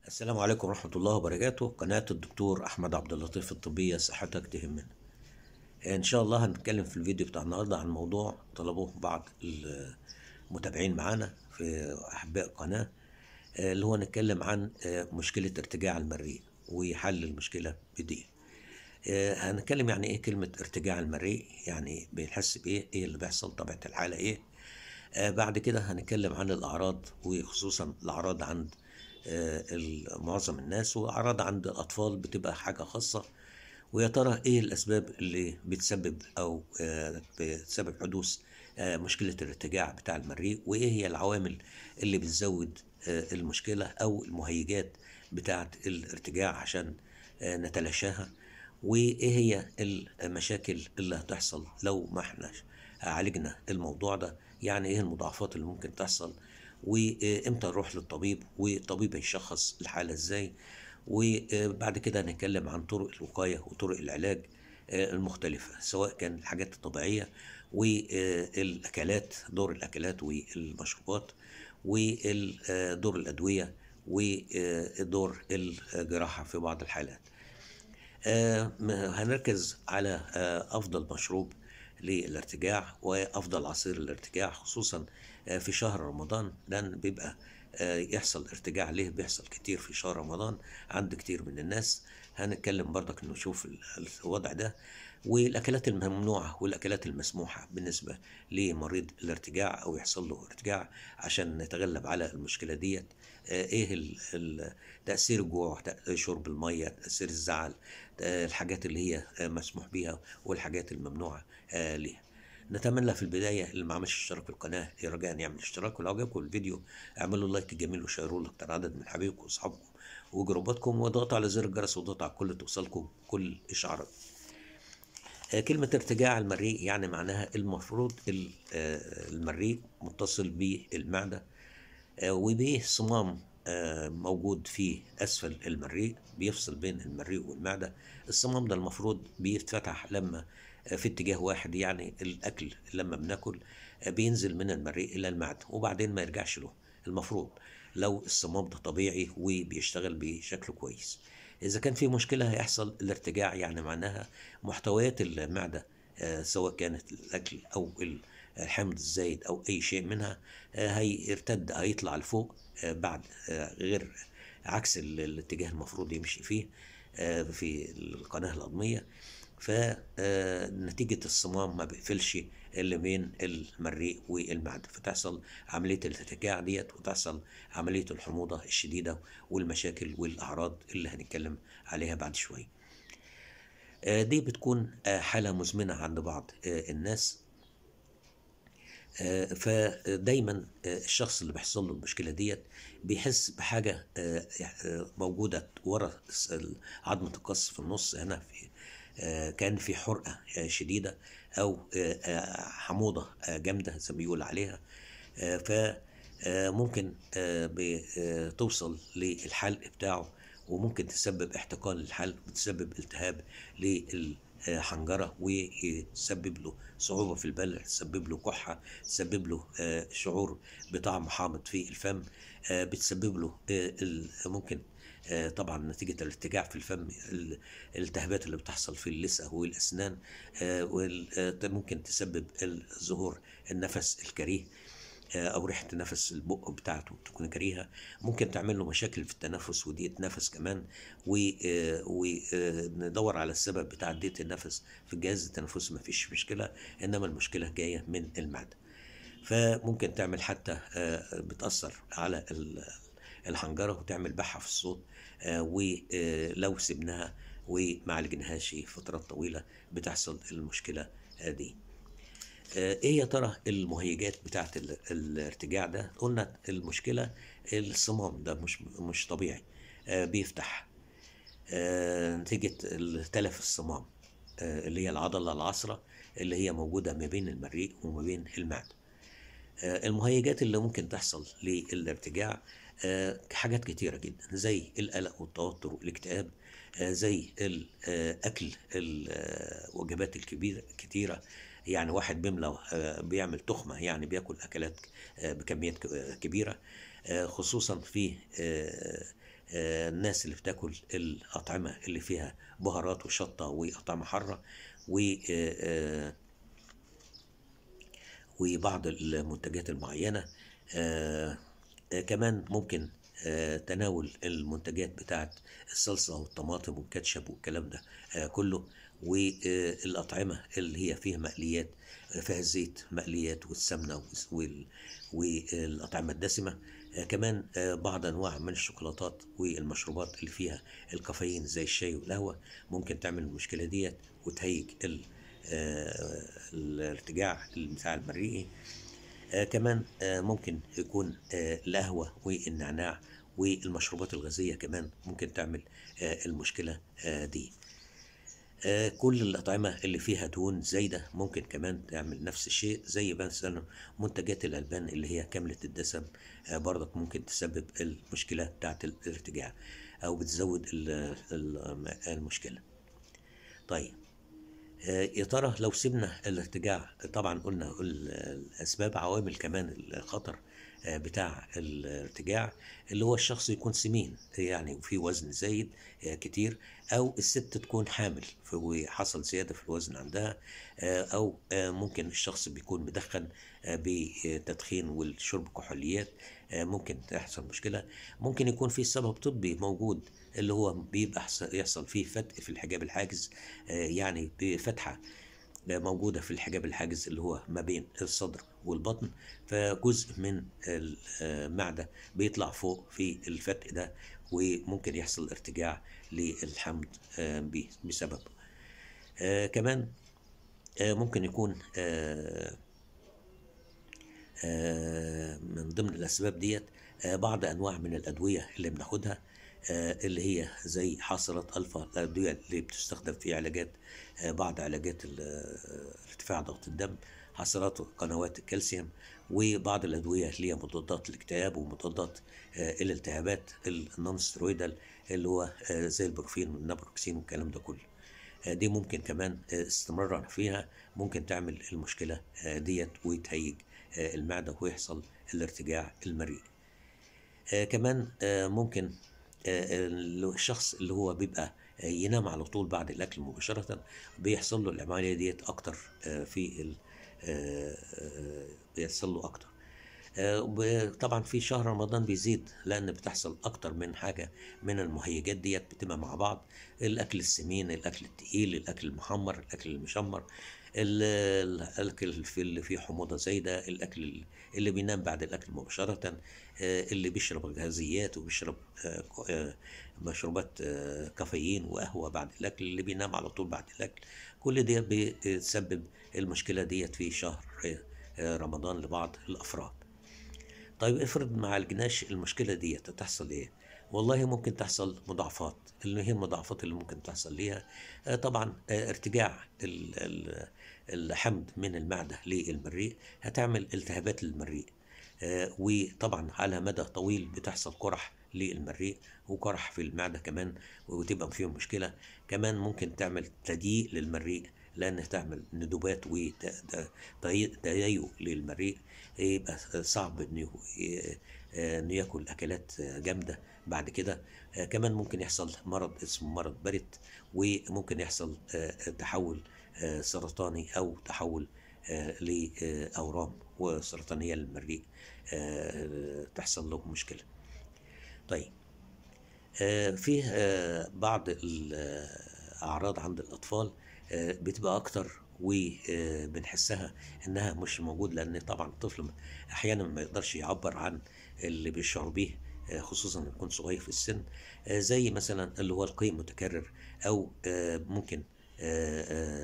السلام عليكم ورحمة الله وبركاته. قناة الدكتور أحمد عبد اللطيف الطبية، صحتك تهمنا. إن شاء الله هنتكلم في الفيديو بتاع النهاردة عن موضوع طلبوه بعض المتابعين معانا في أحباء القناة، اللي هو نتكلم عن مشكلة ارتجاع المريء وحل المشكلة بدي. هنتكلم يعني إيه كلمة ارتجاع المريء، يعني بنحس بإيه، إيه اللي بيحصل، طبيعة الحالة إيه. بعد كده هنتكلم عن الأعراض، وخصوصا الأعراض عند معظم الناس، وأعراض عند الأطفال بتبقى حاجة خاصة، ويا ترى إيه الأسباب اللي بتسبب أو بتسبب حدوث مشكلة الارتجاع بتاع المريء، وإيه هي العوامل اللي بتزود المشكلة أو المهيجات بتاعة الارتجاع عشان نتلاشاها، وإيه هي المشاكل اللي هتحصل لو ما احنا عالجنا الموضوع ده، يعني إيه المضاعفات اللي ممكن تحصل، وإمتى نروح للطبيب، والطبيب هيشخص الحالة إزاي. وبعد كده هنتكلم عن طرق الوقاية وطرق العلاج المختلفة، سواء كان الحاجات الطبيعية والأكلات، دور الأكلات والمشروبات، ودور الأدوية، ودور الجراحة في بعض الحالات. هنركز على أفضل مشروب للارتجاع وأفضل عصير للارتجاع، خصوصا في شهر رمضان، لأن بيبقى يحصل ارتجاع ليه بيحصل كتير في شهر رمضان عند كتير من الناس. هنتكلم برضك نشوف الوضع ده، والأكلات الممنوعة والأكلات المسموحة بالنسبة لمريض الارتجاع أو يحصل له ارتجاع عشان نتغلب على المشكلة ديت. إيه تأثير الجوع، شرب المية، تأثير الزعل، الحاجات اللي هي مسموح بيها والحاجات الممنوعة ليها. نتمنى في البداية اللي ما عملش اشتراك في القناة رجاء يعمل اشتراك، ولو عجبكم الفيديو اعملوا لايك جميل وشيروه لأكتر عدد من حبايبكم واصحابكم وجروباتكم، واضغطوا على زر الجرس واضغطوا على الكل توصلكم كل اشعارات. كلمة ارتجاع المريء يعني معناها المفروض المريء متصل بالمعدة، وبيه صمام موجود في أسفل المريء بيفصل بين المريء والمعدة. الصمام ده المفروض بيتفتح لما في اتجاه واحد، يعني الأكل لما بناكل بينزل من المريء إلى المعدة وبعدين ما يرجعش له. المفروض لو الصمام ده طبيعي وبيشتغل بشكل كويس. إذا كان في مشكلة هيحصل الارتجاع، يعني معناها محتويات المعدة سواء كانت الأكل أو الحمض الزايد أو أي شيء منها هيرتد، هيطلع لفوق بعد غير عكس الاتجاه المفروض يمشي فيه في القناة الهضمية. فنتيجة الصمام ما بيقفلش اللي بين المريء والمعدة، فتحصل عملية الارتجاع ديت، وتحصل عملية الحموضة الشديدة والمشاكل والأعراض اللي هنتكلم عليها بعد شوية. دي بتكون حالة مزمنة عند بعض الناس. فدايما الشخص اللي بيحصل له المشكلة ديت بيحس بحاجة موجودة ورا عظمة القص في النص هنا، في كان في حرقة شديدة أو حموضة جامدة زي ما بيقول عليها، فممكن توصل للحلق بتاعه، وممكن تسبب احتقان للحلق، وتسبب التهاب للحنجرة، ويسبب له صعوبة في البلع، تسبب له كحة، تسبب له شعور بطعم حامض في الفم، بتسبب له ممكن طبعا نتيجة الارتجاع في الفم الالتهابات اللي بتحصل في اللثة والأسنان، ممكن تسبب ظهور النفس الكريه أو ريحة نفس البق بتاعته تكون كريهة، ممكن تعمل له مشاكل في التنفس وضيقة نفس كمان، وندور على السبب بتاع ضيقة النفس في الجهاز التنفسي مفيش مشكلة، إنما المشكلة جاية من المعدة. فممكن تعمل حتى بتأثر على الحنجرة وتعمل بحة في الصوت، ولو سبناها وما عالجناهاش فترات طويلة بتحصل المشكلة دي. ايه يا ترى المهيجات بتاعت الارتجاع ده؟ قلنا المشكلة الصمام ده مش طبيعي، بيفتح نتيجة تلف الصمام اللي هي العضلة العصرة اللي هي موجودة ما بين المريء وما بين المعدة. المهيجات اللي ممكن تحصل للارتجاع حاجات كتيرة جدا، زي القلق والتوتر والاكتئاب، زي الأكل الوجبات الكبيرة كتيرة، يعني واحد بيملى بيعمل تخمة، يعني بياكل أكلات بكميات كبيرة، خصوصا في الناس اللي بتاكل الأطعمة اللي فيها بهارات وشطة وأطعمة حارة وبعض المنتجات المعينة. كمان ممكن تناول المنتجات بتاعت الصلصة والطماطم والكاتشب والكلام ده كله، والأطعمة اللي هي فيها مقليات، فيها الزيت، مقليات والسمنة والأطعمة الدسمة. كمان بعض أنواع من الشوكولاتات والمشروبات اللي فيها الكافيين زي الشاي والقهوة ممكن تعمل المشكلة ديت وتهيج الارتجاع بتاع المريئي. كمان ممكن يكون القهوة والنعناع والمشروبات الغازية كمان ممكن تعمل المشكلة دي. كل الأطعمة اللي فيها دهون زايدة ممكن كمان تعمل نفس الشيء، زي مثلا منتجات الألبان اللي هي كاملة الدسم، برضك ممكن تسبب المشكلة بتاعت الارتجاع أو بتزود المشكلة. طيب يا ترى لو سيبنا الارتجاع، طبعا قلنا الأسباب، عوامل كمان الخطر بتاع الارتجاع اللي هو الشخص يكون سمين يعني في وزن زايد كتير، أو الست تكون حامل وحصل زيادة في الوزن عندها، أو ممكن الشخص بيكون مدخن بتدخين والشرب كحوليات، ممكن تحصل مشكلة. ممكن يكون في سبب طبي موجود اللي هو بيبقى يحصل فيه فتق في الحجاب الحاجز، يعني بفتحة موجودة في الحجاب الحاجز اللي هو ما بين الصدر والبطن، فجزء من المعدة بيطلع فوق في الفتق ده، وممكن يحصل ارتجاع للحمض بسببه. كمان ممكن يكون من ضمن الأسباب ديت بعض أنواع من الأدوية اللي بناخدها، اللي هي زي حاصرات ألفا، الأدوية اللي بتستخدم في علاجات بعض علاجات ارتفاع ضغط الدم، حاصرات قنوات الكالسيوم، وبعض الأدوية اللي هي مضادات الاكتئاب ومضادات الالتهابات ال non-steroidal اللي هو زي البروفين والنابروكسين والكلام ده كله. دي ممكن كمان استمرارا فيها ممكن تعمل المشكلة ديت وتهيج المعدة ويحصل الارتجاع المريء. كمان ممكن الشخص اللي هو بيبقى ينام على طول بعد الأكل مباشرة بيحصل له العملية ديت أكتر، في بيحصل له أكتر. طبعا في شهر رمضان بيزيد لأن بتحصل أكتر من حاجة من المهيجات ديت بتبقى مع بعض، الأكل السمين، الأكل التقيل، الأكل المحمر، الأكل المشمر، الأكل اللي فيه حموضة زايدة، الأكل اللي بينام بعد الأكل مباشرة، اللي بيشرب غازيات وبيشرب مشروبات كافيين وقهوة بعد الأكل، اللي بينام على طول بعد الأكل، كل دي بتسبب المشكلة ديت في شهر رمضان لبعض الأفراد. طيب افرض ما عالجناش المشكلة ديت هتحصل ايه؟ والله ممكن تحصل مضاعفات. اللي هي المضاعفات اللي ممكن تحصل ليها طبعا ارتجاع الحمض من المعدة للمريء هتعمل التهابات للمريء، وطبعا على مدى طويل بتحصل قرح للمريء وقرح في المعدة كمان، وتبقى فيهم مشكلة. كمان ممكن تعمل تضييق للمريء لأن تعمل ندوبات وتضيق للمريء، يبقى صعب إنه ياكل أكلات جامدة بعد كده. كمان ممكن يحصل مرض اسمه مرض بارت، وممكن يحصل تحول سرطاني أو تحول لأورام وسرطانية للمريء، تحصل له مشكلة. طيب فيه بعض الأعراض عند الأطفال بتبقى أكتر وبنحسها إنها مش موجود، لأن طبعا الطفل أحيانا ما يقدرش يعبر عن اللي بيشعر بيه، خصوصا لما يكون صغير في السن، زي مثلا اللي هو القيء المتكرر، أو ممكن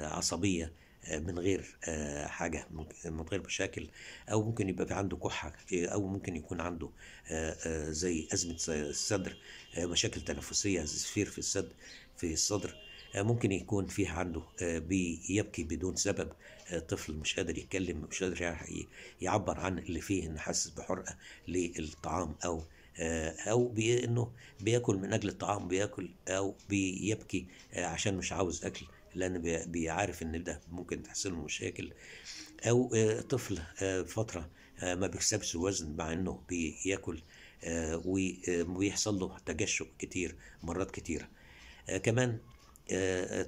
عصبية من غير حاجة، من غير مشاكل، أو ممكن يبقى في عنده كحة، أو ممكن يكون عنده زي أزمة الصدر، مشاكل تنفسية، زفير في الصدر، ممكن يكون فيه عنده بيبكي بدون سبب، طفل مش قادر يتكلم، مش قادر يعبر عن اللي فيه، إنه حاسس بحرقة للطعام، أو إنه بياكل من أجل الطعام، بياكل أو بيبكي عشان مش عاوز أكل، لأن بيعرف إن ده ممكن تحصل له مشاكل، أو طفل فترة ما بيكسبش وزن مع إنه بياكل، وبيحصل له تجشؤ كتير مرات كتيرة. كمان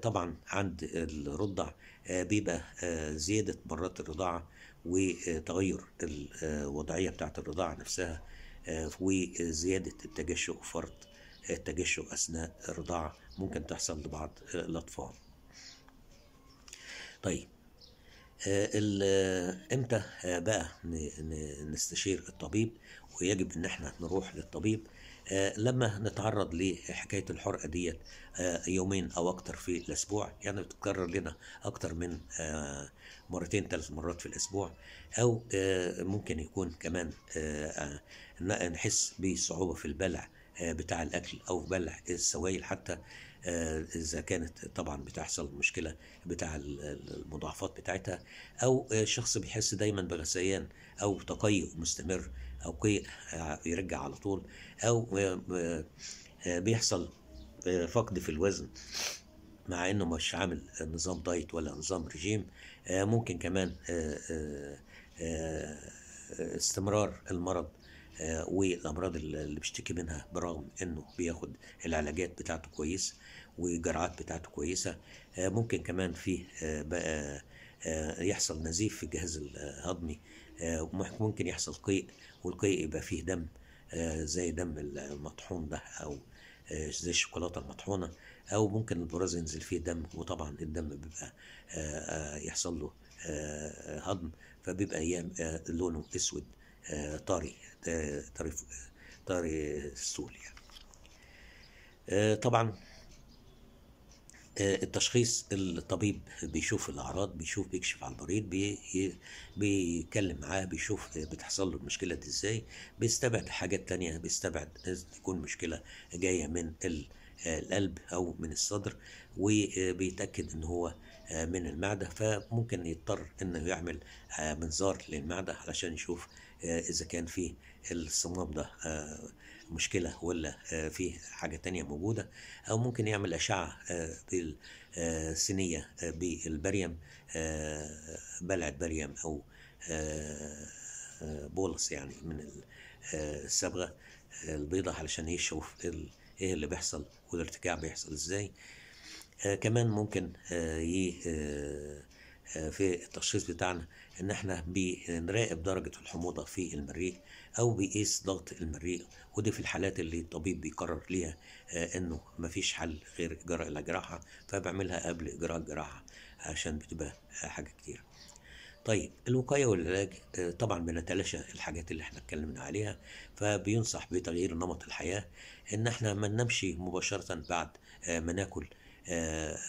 طبعا عند الرضع بيبقى زيادة مرات الرضاعة وتغير الوضعية بتاعت الرضاعة نفسها، وزيادة التجشؤ، فرط التجشؤ أثناء الرضاعة ممكن تحصل لبعض الأطفال. طيب امتى بقى نستشير الطبيب؟ ويجب ان احنا نروح للطبيب لما نتعرض لحكاية الحرقة ديت يومين او اكتر في الاسبوع، يعني بتتكرر لنا اكتر من مرتين 3 مرات في الاسبوع، او ممكن يكون كمان نحس بصعوبة في البلع بتاع الاكل او بلع السوائل، حتى اذا كانت طبعا بتحصل مشكلة بتاع المضاعفات بتاعتها، او شخص بيحس دايما بغثيان او تقيؤ مستمر او قيء يرجع على طول، او بيحصل فقد في الوزن مع انه مش عامل نظام دايت ولا نظام رجيم. ممكن كمان استمرار المرض والامراض اللي بيشتكي منها برغم انه بياخد العلاجات بتاعته كويس والجرعات بتاعته كويسة. ممكن كمان في بقى يحصل نزيف في الجهاز الهضمي، ممكن يحصل قيء، والقيء يبقى فيه دم زي دم المطحون ده او زي الشوكولاتة المطحونه، او ممكن البراز ينزل فيه دم، وطبعا الدم بيبقى يحصل له هضم، فبيبقى لونه اسود طري طري طري السول يعني. طبعا التشخيص الطبيب بيشوف الأعراض، بيشوف بيكشف على المريض، بيتكلم معاه، بيشوف بتحصل له المشكلة دي ازاي، بيستبعد حاجات تانية، بيستبعد تكون مشكلة جاية من القلب أو من الصدر، وبيتأكد إن هو من المعدة، فممكن يضطر إنه يعمل منظار للمعدة علشان يشوف إذا كان فيه الصمام ده مشكلة ولا فيه حاجة تانية موجودة، أو ممكن يعمل أشعة بالسينية بالبريم، بلعة بريم أو بولس يعني من الصبغة البيضة علشان يشوف إيه اللي بيحصل والارتجاع بيحصل إزاي. كمان ممكن في التشخيص بتاعنا ان احنا بنراقب درجة الحموضة في المريء او بيقيس ضغط المريء، ودي في الحالات اللي الطبيب بيقرر ليها انه مفيش حل غير اجراء الجراحة، فبعملها قبل اجراء الجراحة عشان بتبقى حاجة كتير. طيب الوقاية والعلاج، طبعا بنتلاشى الحاجات اللي احنا اتكلمنا عليها، فبينصح بتغيير نمط الحياة، ان احنا ما ننامش مباشرة بعد ما ناكل،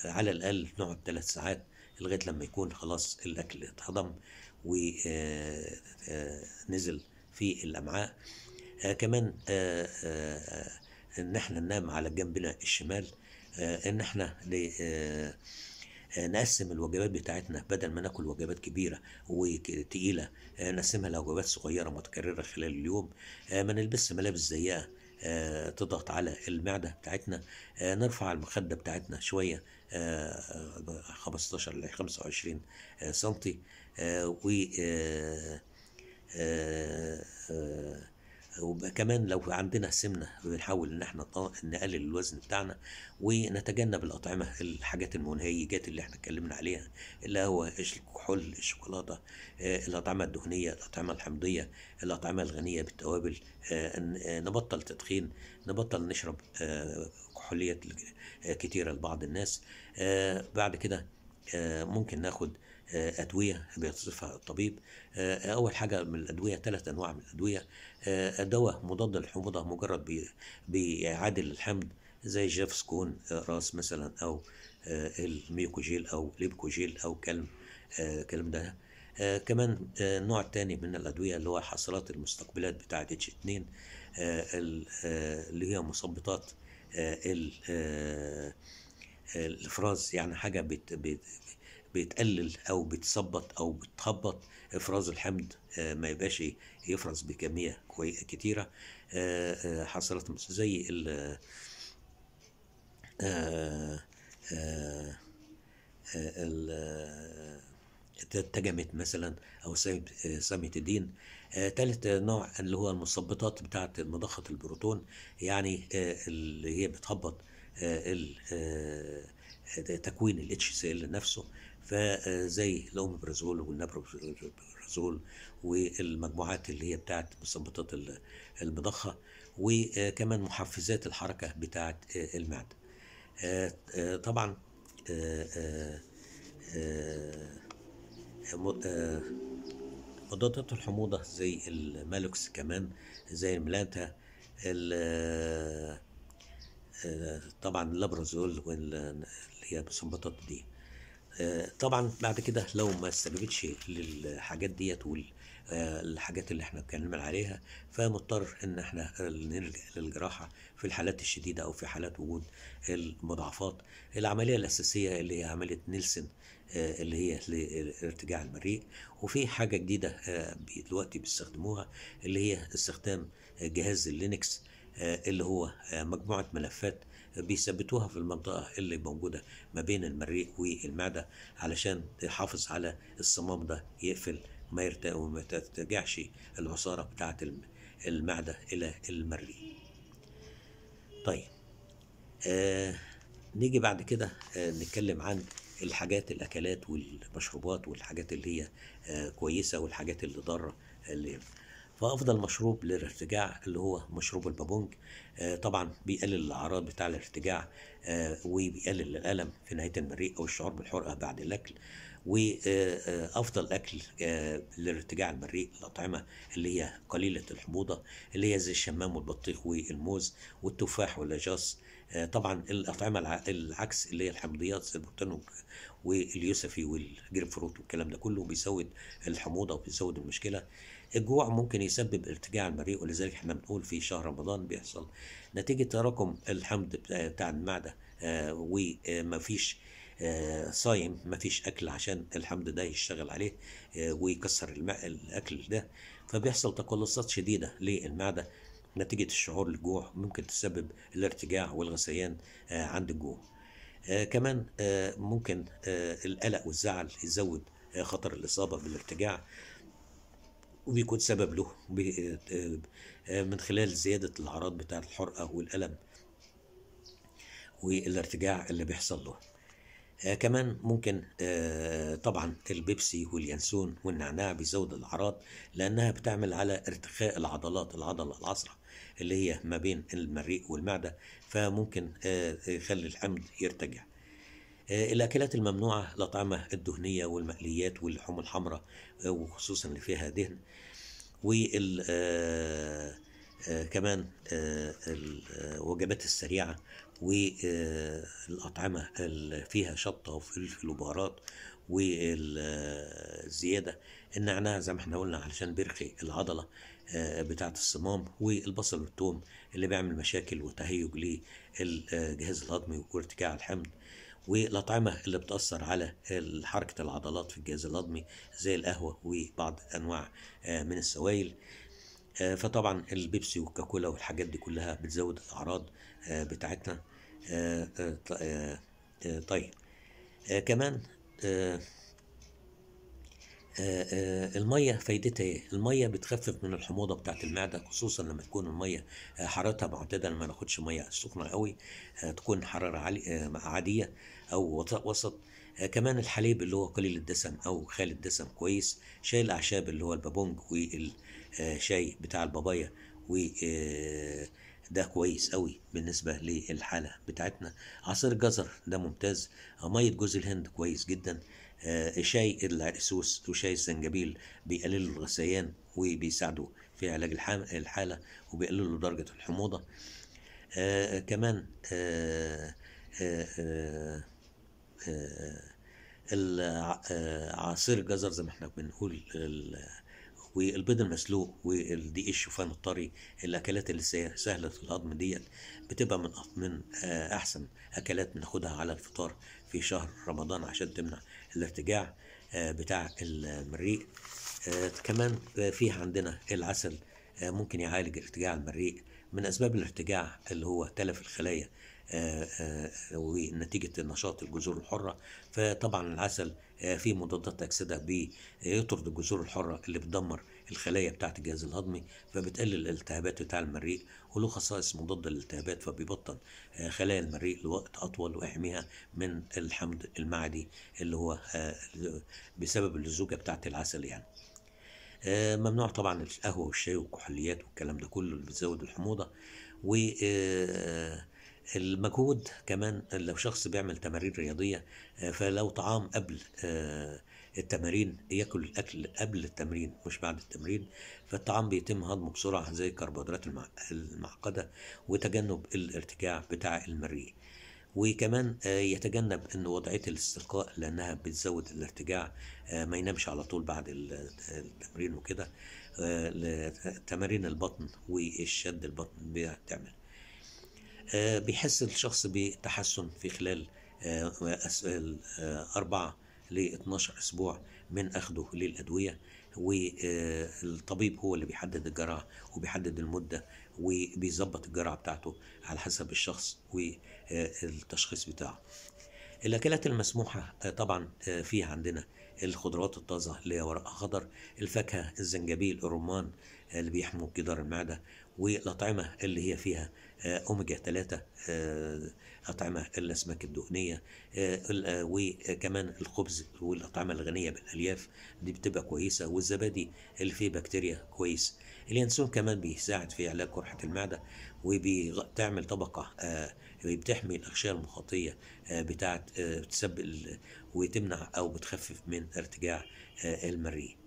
على الاقل نقعد 3 ساعات لغاية لما يكون خلاص الأكل اتهضم ونزل في الأمعاء. كمان إن احنا ننام على جنبنا الشمال، إن احنا نقسم الوجبات بتاعتنا، بدل ما ناكل وجبات كبيرة وتقيلة نقسمها لوجبات صغيرة متكررة خلال اليوم، ما نلبسش ملابس ضيقة تضغط على المعدة بتاعتنا، نرفع المخدة بتاعتنا شوية 15 ل 25 سنتي، وكمان لو عندنا سمنة بنحاول ان احنا نقلل الوزن بتاعنا، ونتجنب الأطعمة الحاجات المنهيجات اللي احنا اتكلمنا عليها، اللي هو الكحول، الشوكولاتة، الأطعمة الدهنية، الأطعمة الحمضية، الأطعمة الغنية بالتوابل، نبطل تدخين، نبطل نشرب كحوليات كتيرة لبعض الناس. بعد كده ممكن ناخد أدوية بيصرفها الطبيب. أول حاجة من الأدوية 3 أنواع من الأدوية، دواء مضاد للحموضة مجرد بيعادل الحمض زي جافسكون راس مثلا، أو الميوكوجيل أو ليبكوجيل أو كلام ده. كمان النوع الثاني من الأدوية اللي هو حاصرات المستقبلات بتاعة H2، اللي هي مثبطات الإفراز، يعني حاجة بتقلل او بتثبط او بتهبط افراز الحمض، ما يبقاش يفرز بكمية كتيرة. حصلت زي ال التجمت مثلا او ساميتيدين. تالت نوع اللي هو المثبطات بتاعة مضخة البروتون، يعني اللي هي بتهبط تكوين ال HCl نفسه، فزي الاوميبرازول والنابروبرازول والمجموعات اللي هي بتاعة مثبطات المضخة، وكمان محفزات الحركة بتاعة المعدة. طبعا مضادات الحموضة زي المالوكس، كمان زي الملانتا، طبعا اللابرازول اللي هي مثبطات دي. طبعا بعد كده لو ما استجابتش للحاجات ديت والحاجات اللي احنا اتكلمنا عليها، فمضطر ان احنا نلجأ للجراحة في الحالات الشديدة او في حالات وجود المضاعفات. العملية الأساسية اللي هي عملية نيلسون، اللي هي لارتجاع المريء. وفي حاجة جديدة، دلوقتي بيستخدموها، اللي هي استخدام جهاز اللينكس، اللي هو مجموعة ملفات بيثبتوها في المنطقة اللي موجودة ما بين المريء والمعدة، علشان تحافظ على الصمام ده يقفل وما ترجعش العصارة بتاعة المعدة إلى المريء. نيجي بعد كده، نتكلم عن الحاجات، الأكلات والمشروبات والحاجات اللي هي كويسة والحاجات اللي ضارة اللي. فأفضل مشروب للارتجاع اللي هو مشروب البابونج، طبعا بيقلل الأعراض بتاع الارتجاع، وبيقلل الألم في نهاية المريء أو الشعور بالحرقة بعد الأكل. وأفضل أكل لارتجاع المريء الأطعمة اللي هي قليلة الحموضة، اللي هي زي الشمام والبطيخ والموز والتفاح والأجاص. طبعا الأطعمة العكس اللي هي الحمضيات زي البرتقال واليوسفي والجريب فروت والكلام ده كله بيزود الحموضة وبيزود المشكلة. الجوع ممكن يسبب ارتجاع المريء، ولذلك احنا بنقول في شهر رمضان بيحصل نتيجة تراكم الحمض بتاع المعدة، ومفيش، صايم مفيش أكل عشان الحمض ده يشتغل عليه، ويكسر الأكل ده، فبيحصل تقلصات شديدة للمعدة نتيجة الشعور بالجوع، ممكن تسبب الارتجاع والغثيان عند الجوع. كمان ممكن القلق والزعل يزود خطر الإصابة بالارتجاع، وبيكون سبب له من خلال زيادة الأعراض بتاعة الحرقة والألم والارتجاع اللي بيحصل له. كمان ممكن طبعا البيبسي واليانسون والنعناع بيزود الأعراض، لأنها بتعمل على ارتخاء العضلات، العضلة العصرة اللي هي ما بين المريء والمعدة، فممكن يخلي الحمض يرتجع. الأكلات الممنوعة الأطعمة الدهنية والمقليات واللحوم الحمراء، وخصوصا اللي فيها دهن، وال كمان الوجبات السريعة والأطعمة اللي فيها شطة وفلفل وبهارات والزيادة. النعناع زي ما احنا قلنا علشان بيرخي العضلة بتاعة الصمام، والبصل والثوم اللي بيعمل مشاكل وتهيج للجهاز الهضمي وارتجاع الحمض، والأطعمة اللي بتأثر على حركة العضلات في الجهاز الهضمي زي القهوة وبعض أنواع من السوائل. فطبعا البيبسي والكاكولا والحاجات دي كلها بتزود الأعراض بتاعتنا. كمان المية فايدتها ايه؟ المية بتخفف من الحموضة بتاعت المعدة، خصوصا لما تكون المية حرارتها معتدلة، ما ناخدش مية سخنة قوي، تكون حرارة عادية أو وسط. كمان الحليب اللي هو قليل الدسم أو خالي الدسم كويس، شاي الأعشاب اللي هو البابونج والشاي بتاع البابايا، ده كويس قوي بالنسبة للحالة بتاعتنا. عصير الجزر ده ممتاز، مية جوز الهند كويس جدا، شاي العرقسوس وشاي الزنجبيل بيقللوا الغثيان وبيساعدوا في علاج الحالة وبيقللوا درجة الحموضة. كمان عصير الجزر زي ما احنا بنقول، والبيض المسلوق والدقيق الشوفان الطري، الاكلات اللي سهله الهضم ديت بتبقى من احسن اكلات بناخدها على الفطار في شهر رمضان عشان تمنع الارتجاع بتاع المريء. كمان في عندنا العسل، ممكن يعالج ارتجاع المريء. من اسباب الارتجاع اللي هو تلف الخلايا، ونتيجة نشاط الجذور الحرة، فطبعا العسل فيه مضادات أكسدة بيطرد الجذور الحرة اللي بتدمر الخلايا بتاعة الجهاز الهضمي، فبتقلل الالتهابات بتاع المريء، وله خصائص مضادة للالتهابات، فبيبطن خلايا المريء لوقت أطول ويحميها من الحمض المعدي اللي هو بسبب اللزوجة بتاعة العسل يعني. ممنوع طبعا القهوة والشاي والكحوليات والكلام ده كله اللي بتزود الحموضة. والمجهود كمان، لو شخص بيعمل تمارين رياضية فلو طعام قبل التمارين، ياكل الأكل قبل التمرين مش بعد التمرين، فالطعام بيتم هضمه بسرعة زي الكربوهيدرات المعقدة، وتجنب الارتجاع بتاع المريء. وكمان يتجنب ان وضعية الاستلقاء لانها بتزود الارتجاع، ما ينامش على طول بعد التمرين وكده. تمارين البطن والشد البطن بتعمل. بيحس الشخص بتحسن في خلال 4 ل 12 أسبوع من أخذه للأدوية، والطبيب هو اللي بيحدد الجرعة وبيحدد المدة وبيظبط الجرعة بتاعته على حسب الشخص والتشخيص بتاعه. الأكلات المسموحة طبعا فيها عندنا الخضروات الطازة اللي هي ورق أخضر، الفاكهة، الزنجبيل، الرمان اللي بيحموا جدار المعدة، والأطعمة اللي هي فيها أوميجا 3، أطعمة الأسماك الدهنية، وكمان الخبز والأطعمة الغنية بالألياف دي بتبقى كويسة، والزبادي اللي فيه بكتيريا كويس. اليانسون كمان بيساعد في علاج قرحة المعدة، وبتعمل طبقة بتحمي الأغشية المخاطية بتاعت بتسبب وتمنع أو بتخفف من ارتجاع المريء.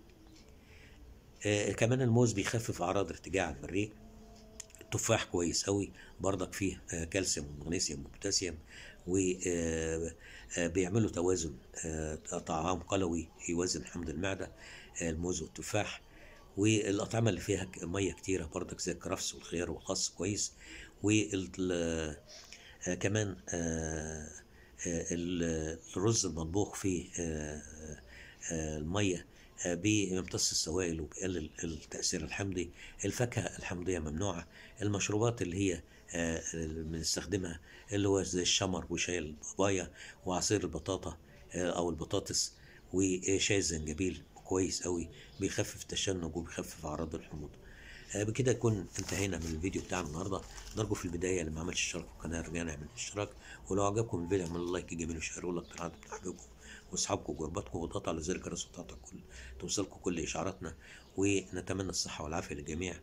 كمان الموز بيخفف أعراض ارتجاع المريء. التفاح كويس قوي برضك، فيه كالسيوم ومغنيسيوم وبوتاسيوم، وبيعملوا توازن طعام قلوي يوازن حمض المعدة، الموز والتفاح. والأطعمة اللي فيها مية كتيرة برضك زي الكرفس والخيار والخس كويس. وكمان الرز المطبوخ فيه المية بيمتص السوائل وبيقلل التأثير الحمضي. الفاكهة الحمضية ممنوعة. المشروبات اللي هي بنستخدمها اللي هو زي الشمر وشاي البابايا وعصير البطاطا أو البطاطس وشاي الزنجبيل كويس قوي، بيخفف التشنج وبيخفف أعراض الحموضة. بكده يكون انتهينا من الفيديو بتاعنا النهارده. نرجو في البداية اللي ما عملش اشتراك في القناة رجعنا نعمل اشتراك، ولو عجبكم الفيديو اعملوا لايك جميل وشيروا لاكتر عدد من احبابكم واصحابكم وجرباتكم، واضغطوا على زر الجرس وتعطوا كل توصلكم كل اشعاراتنا. ونتمنى الصحة والعافية للجميع،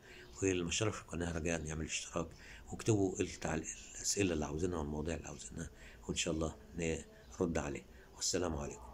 واللي ما اشترك في القناة رجاء يعمل اشتراك، واكتبوا الاسئلة اللي عاوزينها والمواضيع اللي عاوزينها، وان شاء الله نرد عليه. والسلام عليكم.